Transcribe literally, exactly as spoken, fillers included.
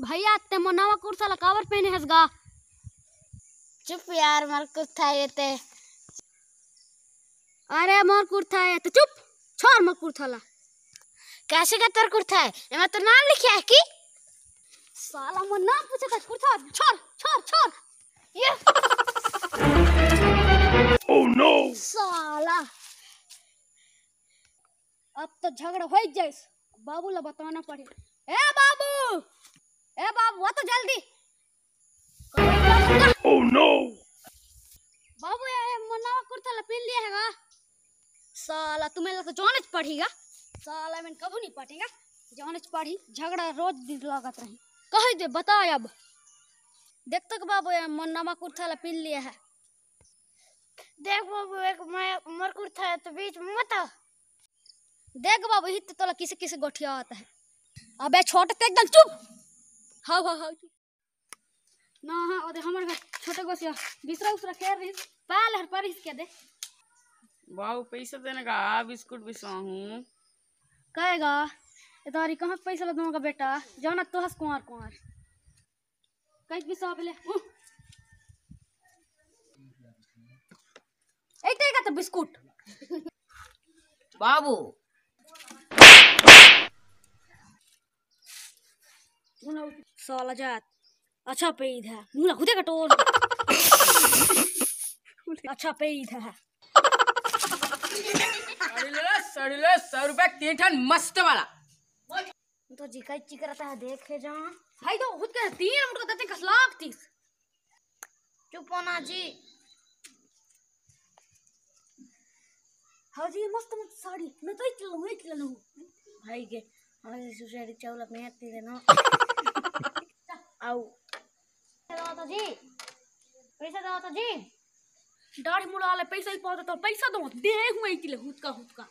भैया, ते मोर नवा कुर्ता ला काबर पहने हस गा? चुप यार, मोर कुर्ता ये ते। अरे मोर कुर्ता ये ते, चुप, छोड़ मोर कुर्ता ला। कैसे का तोर कुर्ता है? एमा तो नाम लिखे है कि? साला मोर नाम पूछे था, कुर्ता छोड़, छोड़, छोड़। ये Oh no! साला, अब तो झगड़ा हो ही जाइस। बाबू ला बताना पड़े। ए बाबू, ए बाबू, आ तो जल्दी। Oh no! बाबू, ये मोर नवा कुर्ता ला पहन लिया है गा? साला तुम्हें ला तो जाने च पड़ेगा। साला मैं कबू नहीं पटेगा, जाने च पड़ी। झगड़ा रोज दिन लागत रही। कह दे, बता अब। देख तक बाबू, ये मोर नवा कुर्ता ला पहन लिया है। देख बाबू, एक मैं मोर कुर्ता है तो बीच में मत आ। देख बाबू, हित तोला किसे किसे गोठियावत है। अबे छोटे ते एकदम चुप। हाव, हाव, हाव, चुप। ना, हाँ, ओदे हमर घर छोटे गोसिया बिसरा उसरा खेल रही, पाल हर परिस के दे। बाबू, पैसा देने का, आ बिस्कुट बिसाहूँ। कहेगा, "ए तारी कहाँ से पैसा ला दूंगा बेटा, जाना तो हस कुंवार कुंवार।" कहीं भी सब ले। हम्म। एक देगा तो बिस्कुट। बाबू। साला जात। अच्छा पेद है। मुंह खुदे कटोर। अच्छा पेद है। सड़िले, सड़िले, सौ रुपया तीन ठन मस्त वाला। तो जी कई चिकरता है, देखे जा। भाई तो खुद के तीन मुटका देते कस लाख तीस। चुप हो ना जी। हाँ जी, मस्त मस्त साड़ी। मैं तो एक ले लूँ, एक ले लूँ। भाई के, हमारे ससुर साड़ी चावल अपने हाथ दे देना। आओ। पैसा दो तो जी। पैसा दो तो जी। दाढ़ी मुड़ा ले, पैसा ही पाते तो पैसा दो। दे हुए इतले हुतका हुतका।